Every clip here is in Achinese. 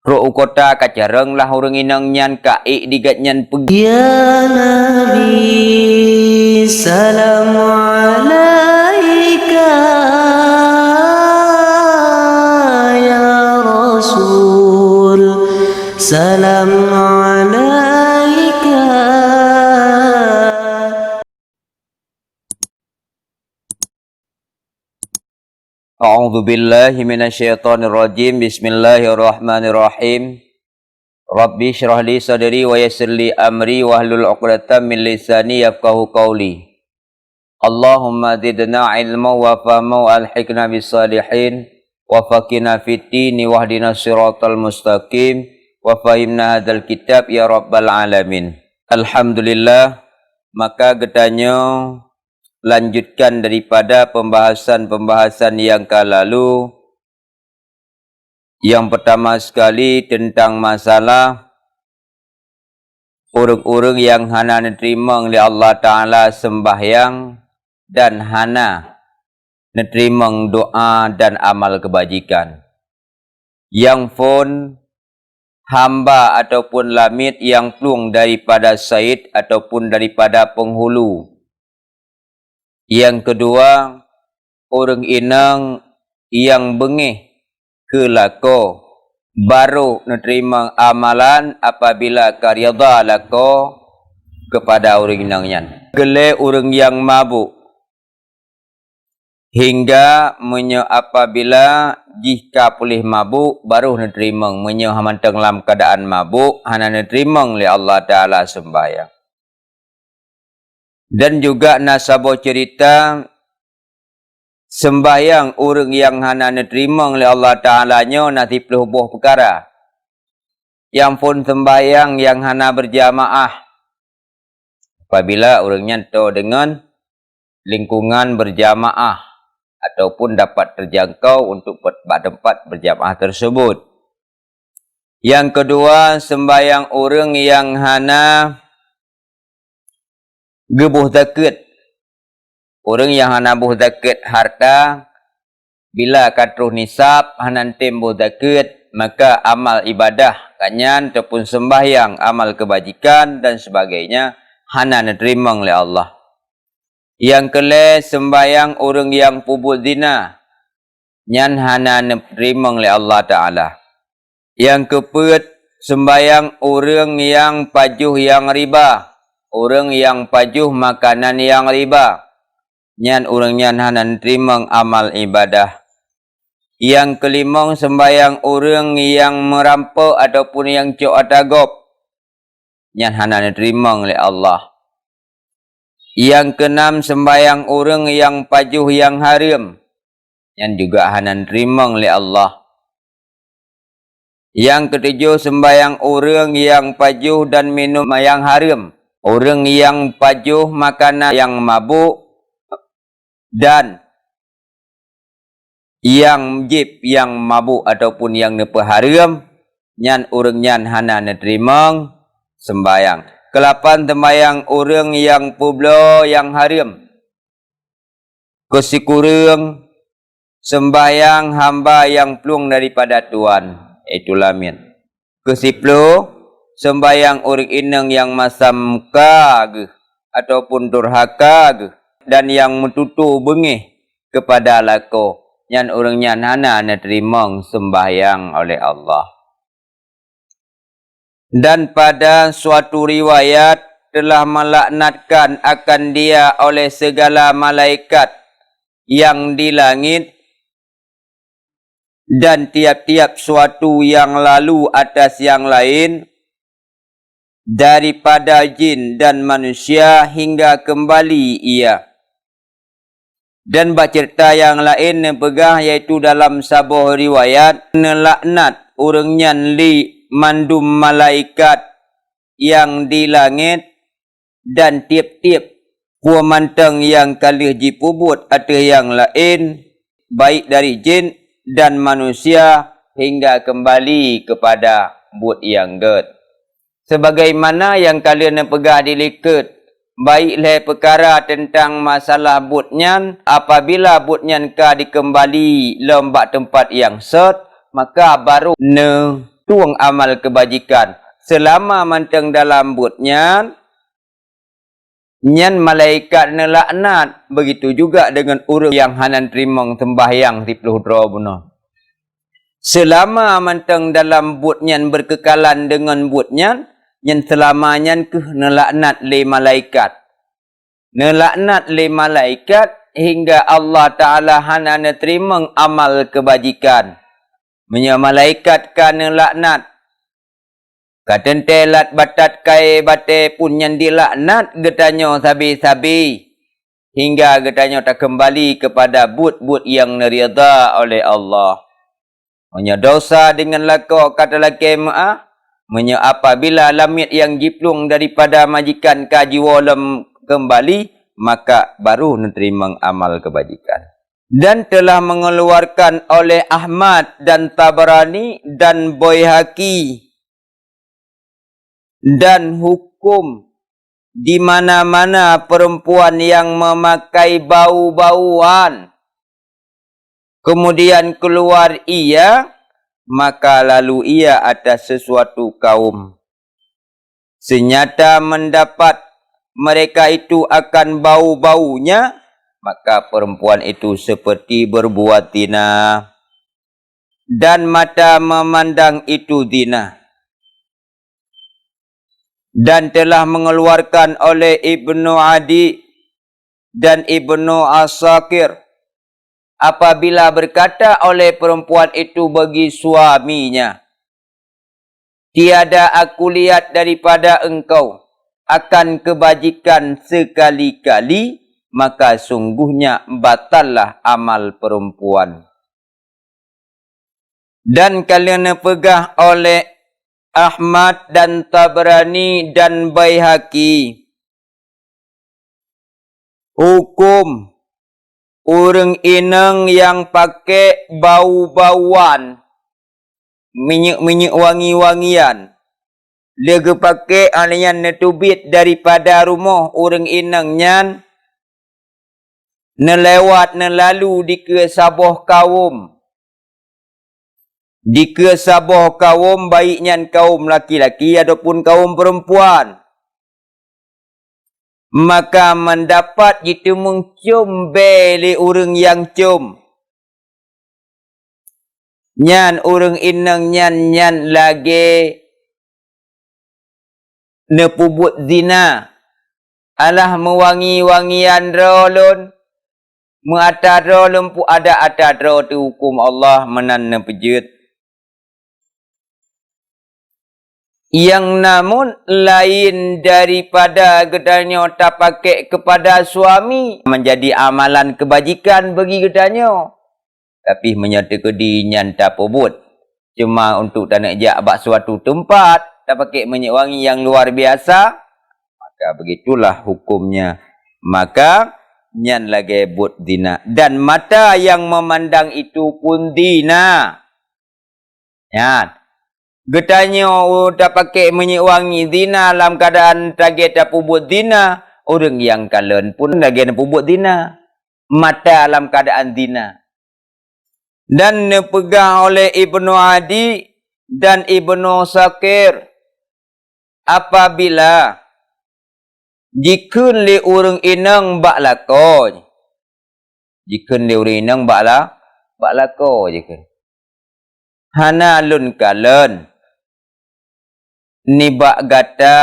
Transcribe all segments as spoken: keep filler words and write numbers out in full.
Trok u kota ka carông lah ureuëng inong nyan ka ék di gobnyan peugah, "Ya Nabi, salam alaika, ya Rasul, salam alaika." A'udzubillahi minasyaitonirrajim. Bismillahirrahmanirrahim. Rabbi shrah li sadri wa yassir li amri wahlul 'uqdatam min lisani yafqahu qauli. Allahumma zidna ilma wa fahma wa alhiqna bis salihin wa faqihna fid dini wahdina siratal mustaqim wa fahimna hadzal kitab ya rabbal alamin. Alhamdulillah, maka geutanyoe lanjutkan daripada pembahasan-pembahasan yang ka lalu. Yang pertama sekali tentang masalah ureuëng-ureuëng nyang hana neuteurimong lé Allah Ta'ala seumbahyang dan hana neuteurimong doa dan amal keubajikan. Nyang phôn hamba ataupun lamiet nyang plueng daripada said ataupun daripada peunghulu. Nyang keudua, ureuëng inong nyang beungéh keu lakoe, barô neuteurimong amalan apabila ka ridha lakoe keupada ureuëng inong nyan. Keulhée ureuëng nyang mabök, hingga meunyoe apabila jih ka puléh mabök, barô neuteurimong. Meunyoe mantong lam keuadaan mabök, hana neuteurimong lé Allah Ta'ala seumbahyang. Dan juga na saboh ceurita seumbahyang ureuëng nyang hana neuteurimong lé Allah Ta'ala nyoe na siplôh boh peukara. Nyang phôn seumbahyang nyang hana beurjamaah, apabila ureuëng nyan toe deungon lingkungan beurjamaah ataupun dapat teujangkau untuk pe-, bak teumpat beurjamaah teusebut. Nyang keudua, seumbahyang ureuëng nyang hana geuboh zakeuet. Ureuëng nyang hana boh zakeuet hareuta, bila ka troh nisab hana tem boh zakeuet, maka amal ibadah gobnyan ataupun seumbahyang, amal keubajikan dan sebagainya hana neuteurimong lé Allah. Nyang keulhée, seumbahyang ureuëng nyang peubuet zina, nyan hana neuteurimong lé Allah Ta'ala. Nyang keupeuet, seumbahyang ureuëng nyang pajoh nyang riba, ureuëng nyang pajoh makanan nyang riba, nyan ureuëng nyan hana neuteurimong amal ibadah. Nyang keulimong, seumbahyang ureuëng nyang meurampok ataupun nyang cok atra gob, nyan hana neuteurimong lé Allah. Nyang keunam, seumbahyang ureuëng nyang pajoh nyang hareuem, nyan juga hana neuteurimong lé Allah. Nyang keutujoh, seumbahyang ureuëng nyang pajoh dan minum nyang hareuem. Ureuëng nyang pajoh makanan nyang mabök dan nyang jieb nyang mabök ataupun nyang neupeuhareuem, nyan ureuëng nyan hana neuteurimong seumbahyang. Keulapan, seumbahyang ureuëng nyang peubloe nyang hareuem. Keusikureueng, seumbahyang hamba nyang plueng daripada Tuhan, yaitu lamiet. Keusiplôh, seumbahyang ureuëng inong nyang masam muka geuh ataupun durhaka geuh dan nyang meututoe beungéh keupada lakoe, nyan ureuëng nyan hana neuteurimong seumbahyang oleh Allah. Dan pada suatu riwayat telah melaknatkan akan dia oleh segala malaikat yang di langit dan tiap-tiap suatu yang lalu atas yang lain daripada jin dan manusia hingga kembali ia. Dan bak ceurita nyang laén neupeugah, yaitu dalam saboh riwayat, neulaknat ureuëng nyan lé mandum malaikat nyang di langét dan tieb-tieb peue mantong nyang ka lheueh jipeubuet ateueh nyang laén, baik dari jén dan manusia, hingga keumbali keupada buet nyang gét. Sebagaimana nyang ka lheueh neupeugah di likot, baik lhée peukara teuntang masalah buet nyan, apabila buet nyan ka dikeumbali lom bak teumpat nyang sot, maka barô neu tueng amal keubajikan. Seulama mantong dalam buet nyan, nyan malaikat neulaknat. Begitu juga deungon ureuëng nyang hana teurimong seumbahyang siplôh droe bunoe. Seulama mantong dalam buet nyan beukeukalan deungon buet nyan, nyan seulama nyan kheueh neulaknat lé malaikat. Neulaknat lé malaikat hingga Allah Ta'ala hana neuteurimong amal keubajikan. Meunyoe malaikat ka neulaknat, ka teuntée lat batat kayée batée pun nyan dilaknat geutanyoe sabe-sabe, hingga geutanyoe takeumbali keupada buet-buet nyang neuridha oleh Allah. Meunyoe desya deungon lakoe ka talakée meuáh, meunyoe apabila lamiet nyang jiplueng daripada majikan ka jiwoe lom keumbali, maka barô neuteurimong amal keubajikan. Dan telah mengeluarkan oleh Ahmad dan Tabarani dan Baihaqi, dan hukum di mana-mana perempuan yang memakai bau-bauan, kemudian keluar ia, maka lalu ia atas sesuatu kaum. Senyata mendapat mereka itu akan bau-baunya, maka perempuan itu seperti berbuat zina, dan mata memandang itu zina. Dan telah mengeluarkan oleh Ibnu Adi dan Ibnu Asakir, apabila berkata oleh perempuan itu bagi suaminya, "Tiada aku lihat daripada engkau akan kebajikan sekali-kali, maka sungguhnya batallah amal perempuan." Dan ka lheueh neupeugah oleh Ahmad dan Tabrani dan Baihaqi, hukum ureuëng inong nyang pakék bau-bauan, minyeuk-minyeuk wangi-wangian, lé geupakék, óh lheueh nyan neuteubiet daripada rumoh ureuëng inong nyan, neulewat neulalu dikeue saboh kawöm. Dikeue saboh kawöm, baik nyan kawöm laki-laki ataupun kawöm peurempuan. Maka meudapat jiteumeung com bée lé ureuëng nyang com. Nyan ureuëng inong nyan, nyan lagée neupeubuet zina. Alah meuwangi-wangian droe lôn, meuata droe lôn, peu-, adak ata droe teuh huköm Allah meunan neupeujeuet. Nyang namun laén daripada geutanyoe tapakék keupada suami, meunjadi amalan keubajikan bagi geutanyoe. Tapi meunyoe teukeudi nyan tapeubuet, cuma untuk taneuk jak bak suatu teumpat, tapakék minyeuk wangi nyang luar biasa, maka begitulah hukumnya. Maka nyan lagée buet zina. Dan mata yang memandang itu pun zina. Nyan. Geutanyoe tapakék minyeuk wangi zina lam keuadaan lagée tapeubuet zina, ureuëng nyang kalon pun lagée neupeubuet zina. Mata lam keuadaan zina. Dan neupeugah oleh Ibnu Adi dan Ibnu Syakir, apabila jikheun lé ureuëng inong bak lakoe, jikheun lé ureuëng inong bak la-, bak lakoe jikheun, "Hana lôn kalon nibak gata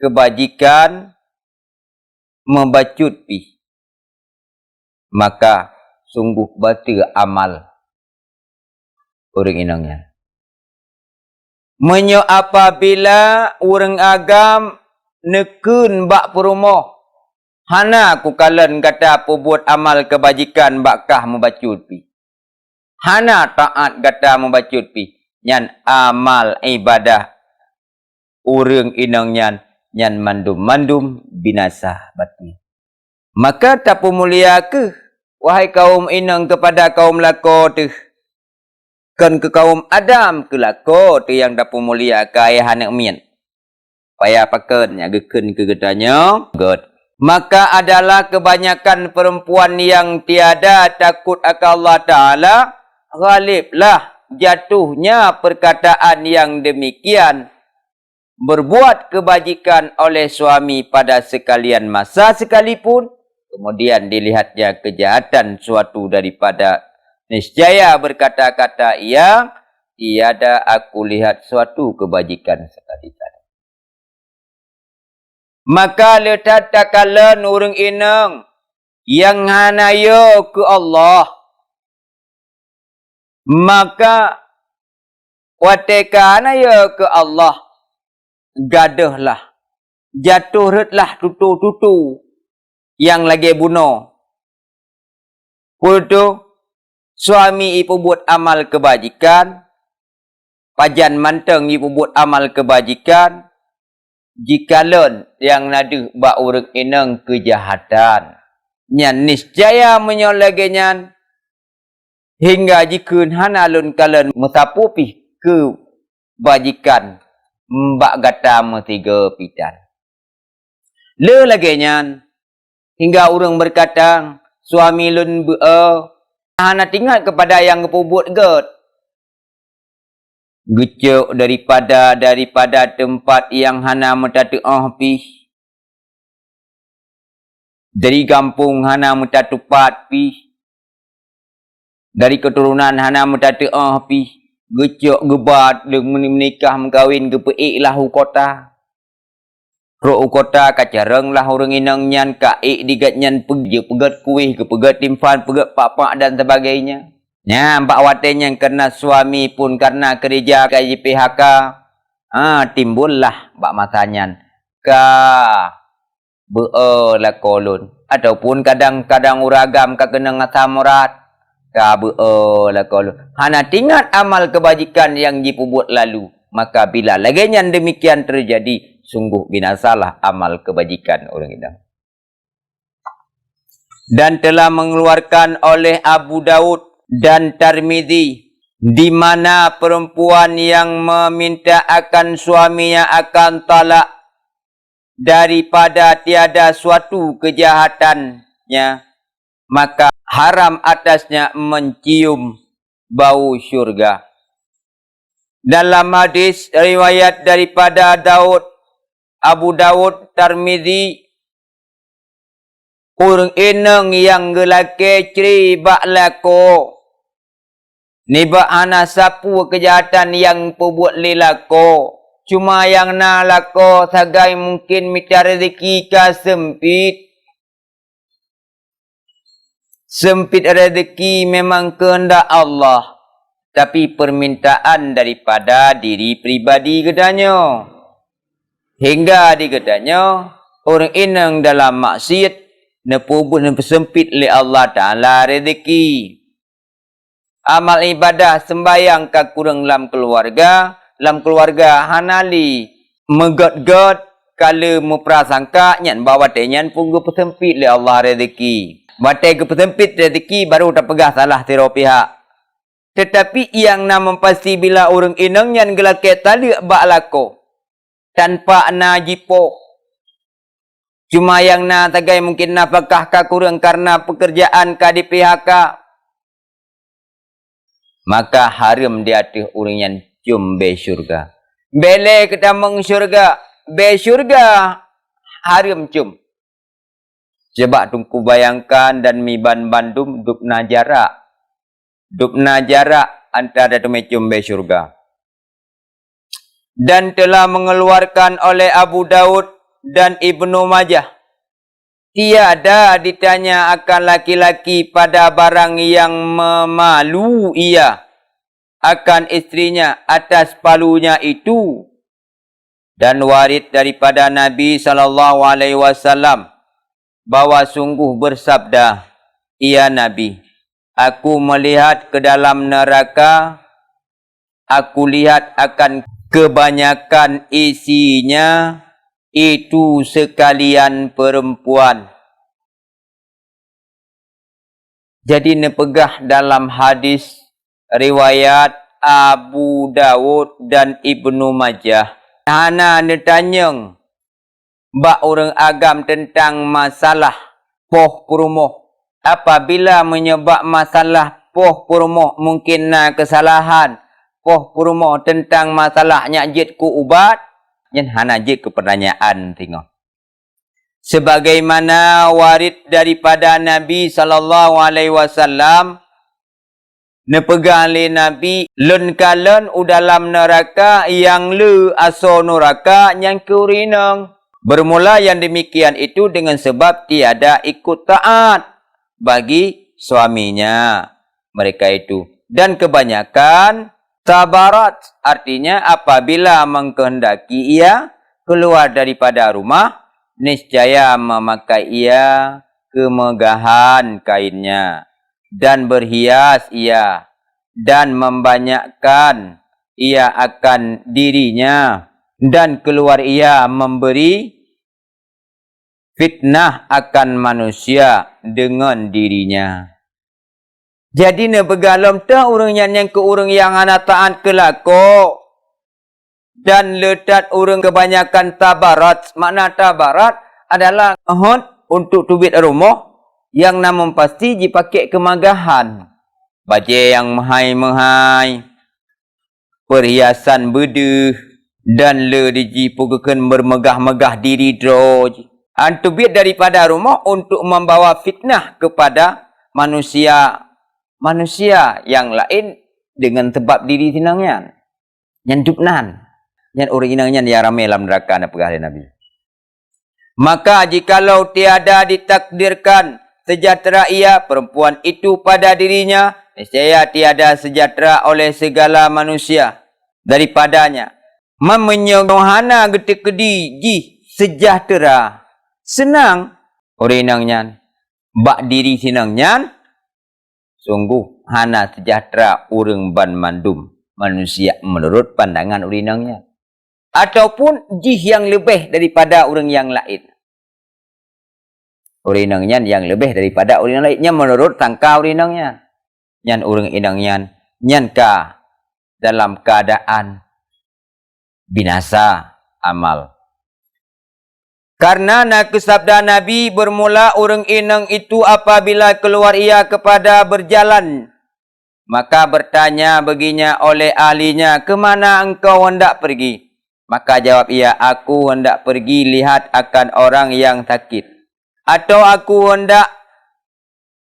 keubajikan meubacut pih," maka sunggoh bateue amal ureuëng inong nyan. Meunyoe apabila ureuëng agam neukheun bak peurumoh, "Hana kukalon gata peubuet amal keubajikan bak kah meubacut pih. Hana taát gata meubacut pih," nyan amal iébadah ureuëng inong nyan, nyan mandum-mandum binasa bateue. Maka tapeumulia kheueh, wahai kawöm inong, keupada kawöm lakoe teuh, kon keu kawöm Adam, keu lakoe teuh nyang tapeumulia keu ayah aneuk miet. Payah pakon nyang geukheun keu geutanyoe, göt. Maka adalah kebanyakan perempuan yang tiada takut akan Allah Ta'ala, ghaliblah jatuhnya perkataan yang demikian, berbuat kebajikan oleh suami pada sekalian masa sekalipun, kemudian dilihatnya kejahatan suatu daripada niscaya berkata-kata ia, tiada aku lihat suatu kebajikan sekali-kali. Maka le that takalon ureuëng inong nyang hana yo keu Allah. Maka watée ka hana yo keu Allah, gadôhlah, jatoh rhötlah tutoe-tutoe nyang lagée bunoe. Peue teuh, suami jipeubuet amal keubajikan, pajan mantong jipeubuet amal keubajikan, jikalon nyang na deuh bak ureuëng inong keujahatan. Nyan niscaya meunyoe lagée nyan, hingga jikheun hana lôn kalon meusapeue pih keubajikan bak gata meusigoe pih tan. Le lagée nyan, hingga ureuëng beukata, "Suami lôn beu-o, hana teuingat keupada nyang geupeubuet gét." Geucok daripada, daripada teumpat nyang hana meutateuoh pih, dari gampông hana meutateupat pih, dari keuturonan hana meutateuoh pih, geucok geuba lé meuni-, meunikah meukawen geupeuék lah u kota. Trok u kota ka carông lah ureuëng inong nyan ka ék di gét nyan peu-, jeuet peugét kueh, geupeugét timphan, peugét pak-pak dan sebagainya. Nyan bak watée nyan kareuna suami pun kareuna keureuja ka ji-P H K, ha, timbullah bak masa nyan ka beu-o lakoe lôn, ataupun kadang-kadang ureuëng agam ka keunong asam urat, ka beu-o lakoe lôn. Hana teuingat amal keubajikan nyang jipeubuet lalu, maka bila lagée nyan deumikian teujadi, sunggoh binasalah amal keubajikan ureuëng inong. Dan telah mengeluarkan oleh Abu Daud dan Tirmizi, di mana perempuan yang meminta akan suaminya akan talak daripada tiada suatu kejahatannya, maka haram atasnya mencium bau syurga. Dalam hadis riwayat daripada Daud, Abu Daud, Tirmizi, ureuëng inong nyang geulakée cre bak lakoe, nibak hana sapeue keujahatan nyang peubuet lé lakoe, cuma nyang na lakoe sagai mungken mita rezeki ka seumpit. Seumpit rezeki memang keuheundak Allah, tapi permintaan daripada diri pribadi geutanyoe. Hingga di geutanyoe, ureuëng inong dalam maksiet, neupeubuet neupeuseumpit lé Allah Taala rezeki. Amal ibadah seumbahyang ka kureueng lam keuluwarga, lam keuluwarga hana lé meugét-gét, ka lé meuprasangka, nyan bak watée nyan pun geupeuseumpit lé Allah rezeki. Watée geupeuseumpit rezeki, baru tapeugah salah sidroe pihak. Teutapi nyang na meupastilah ureuëng inong nyan geulakée taleuek bak lakoe, tanpa na jipoh. Cuma nyang na sagai mungken nafakah ka kureueng kareuna peukeurjaan ka di-P H K, maka hareuem di ateueh ureuëng nyan cium bée syeuruga. Bée lé keutamong syeuruga, bée syeuruga hareuem cium. Coba Teungku bayangkan dan miban bandum dub na jarak. Dub na jarak antara teumé cium bée syeuruga. Dan telah mengeluarkan oleh Abu Daud dan Ibnu Majah, tiada ditanya akan laki-laki pada barang yang memalu ia akan istrinya atas palunya itu. Dan warid daripada Nabi sallallahu alaihi wasallam bahwa sungguh bersabda, "Ya Nabi, aku melihat ke dalam neraka, aku lihat akan kebanyakan isinya itu sekalian perempuan." Jadi neupeugah dalam hadis riwayat Abu Daud dan Ibnu Majah, hana neutanyong bak ureuëng agam teuntang masalah poh peurumoh. Apabila meunyoe bak masalah poh peurumoh mungken na keusalahan, poh peurumoh teuntang masalah nyak jeuet keu ubat, nyan hana jeuet keu peutanyaan singoh. Sebagaimana waréd daripada Nabi sallallahu alaihi wasallam, neupeugah lé Nabi, "Lôn kalon u dalam neuraka nyang le asoe neuraka nyan keu ureuëng inong." Bermula yang demikian itu dengan sebab tiada ikut taat bagi suaminya mereka itu. Dan kebanyakan tabarat, artinya apabila mengkehendaki ia keluar daripada rumah, niscaya memakai ia kemegahan kainnya, dan berhias ia, dan membanyakkan ia akan dirinya, dan keluar ia memberi fitnah akan manusia dengan dirinya. Jadi neupeugah lom teuh ureuëng nyan nyang keu ureuëng nyang hana taát keu lakoe, dan le that ureuëng kebanyakan tabarat. Makna tabarat adalah hot untuk teubiet rumoh nyang na meupasti jipakék keumegahan, bajée nyang meuhai-meuhai, perhiasan beudeuh, dan le jipeukeukheun meumegah-megah diri droe jih. An teubiet daripada rumoh untuk membawa fitnah kepada manusia, manusia nyang laén dengan sebab diri sinong nyan. Nyan dubnan. Nyan ureuëng inong nyan nyang ramé lam neuraka, neupeugah lé Nabi. Maka jikalau tiada ditakdirkan sejahtera ia, perempuan itu, pada dirinya, niscaya tiada sejahtera oleh segala manusia daripadanya. Meunyoe hana geuteukeudi jih sejahtera, seunang ureuëng inong nyan bak diri sinong nyan, sungguh hana sejahtera ureuëng banmandum manusia meunurot pandangan ureuëng inong nyan, ataupun jih nyang leubeh daripada ureuëng nyang laén. Ureuëng inong nyan nyang leubeh daripada ureuëng nyang laén, nyan meunurot sangka ureuëng inong nyan. Nyan ureuëng inong nyan, nyan ka dalam keuadaan binasa amal. Karena na keu sabda Nabi, bermula ureuëng inong itu apabila keluar ia kepada berjalan, maka bertanya baginya oleh ahlinya, "Kemana engkau hendak pergi?" Maka jawab ia, "Aku hendak pergi lihat akan orang yang sakit, atau aku hendak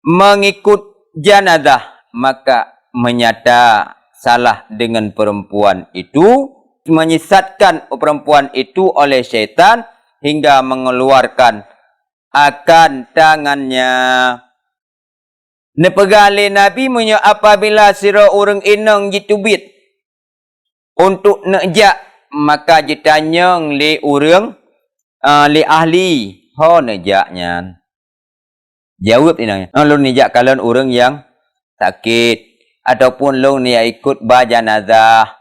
mengikut jenazah." Maka menyata salah dengan perempuan itu, menyesatkan perempuan itu oleh syaitan hingga mengeluarkan akan tangannya. Neupeugah lé Nabi, meunyoe apabila sidroe ureuëng inong jiteubiet untuk neujak, maka jitanyong lé ureuëng, eh, lé ahli, "Ho neujak nyan?" Jaweueb inong nyan, "Oh, lôn neujak kalon ureuëng nyang sakét, ataupun lôn neujak ikot ba janazah."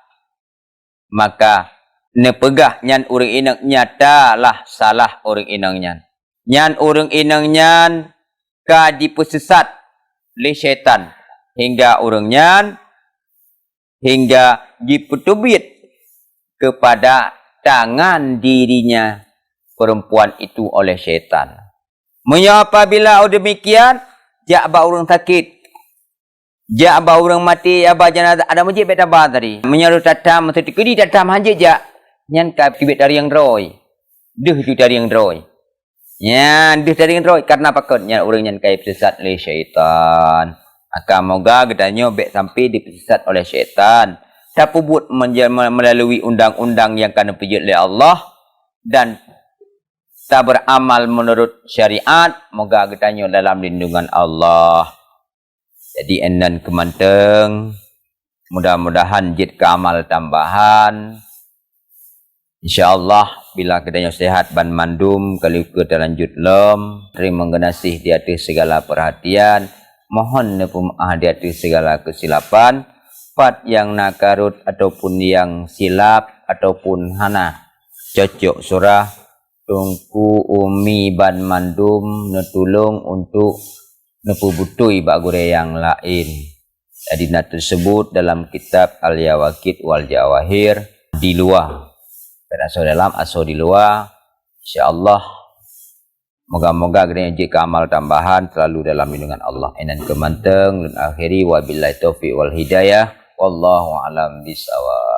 Maka neupeugah nyan ureuëng inong, nyatalah salah ureuëng inong nyan. Nyan ureuëng inong nyan ka jipeusesat lé syaitan, hingga ureuëng nyan, hingga jipeuteubiet kepada tangan dirinya perempuan itu oleh syaitan. Meunyoe apabila demikian, jak bak ureuëng sakét, jak bak ureuëng maté, jak bak janazah, adak meujeuet bék taba tadi. Meunyoe tatam, meuseuti keudi tatam, hanjeuet jak, nyan ka teubiet tarieng droe. Deuh ju tarieng droe. Nyan deuh tarieng droe, karena pakon? Nyan ureuëng nyan ka jipeusesat lé syaitan. Maka moga geutanyoe bék sampai dipeusesat oleh syaitan. Tapeubuet menja-, me-, melalui undang-undang nyang ka neupeujeuet lé Allah dan taberamal meunurot syariat, moga geutanyoe dalam lindungan Allah. Jadi, inan keuh mantong, mudah-mudahan jeuet keu amal tambahan. Insya Allah, bila geutanyoe sehat banmandum, ka lheueh keu talanjut lom. Teurimong geunaséh di ateueh sigala peurhatian. Mohon neupeumaáh di ateueh sigala keusilapan. Pat nyang na karot ataupun nyang silap ataupun hana cocok surah, Teungku, Umi banmandum neutulông untuk neupeubeutôi bak gurée nyang laén. Jadi, na teuseubut dalam kitab Al-Yawaqit wal Jawahir di luwa. Bukan asoe dalam, asoe di luwa. Insya Allah, moga-moga geutanyoe jeuet keu amal tambahan selalu dalam lindungan Allah. Inan keuh mantong, lôn akhiri, wabillahi taufiq wal hidayah. Wallahu a'lam bishawab.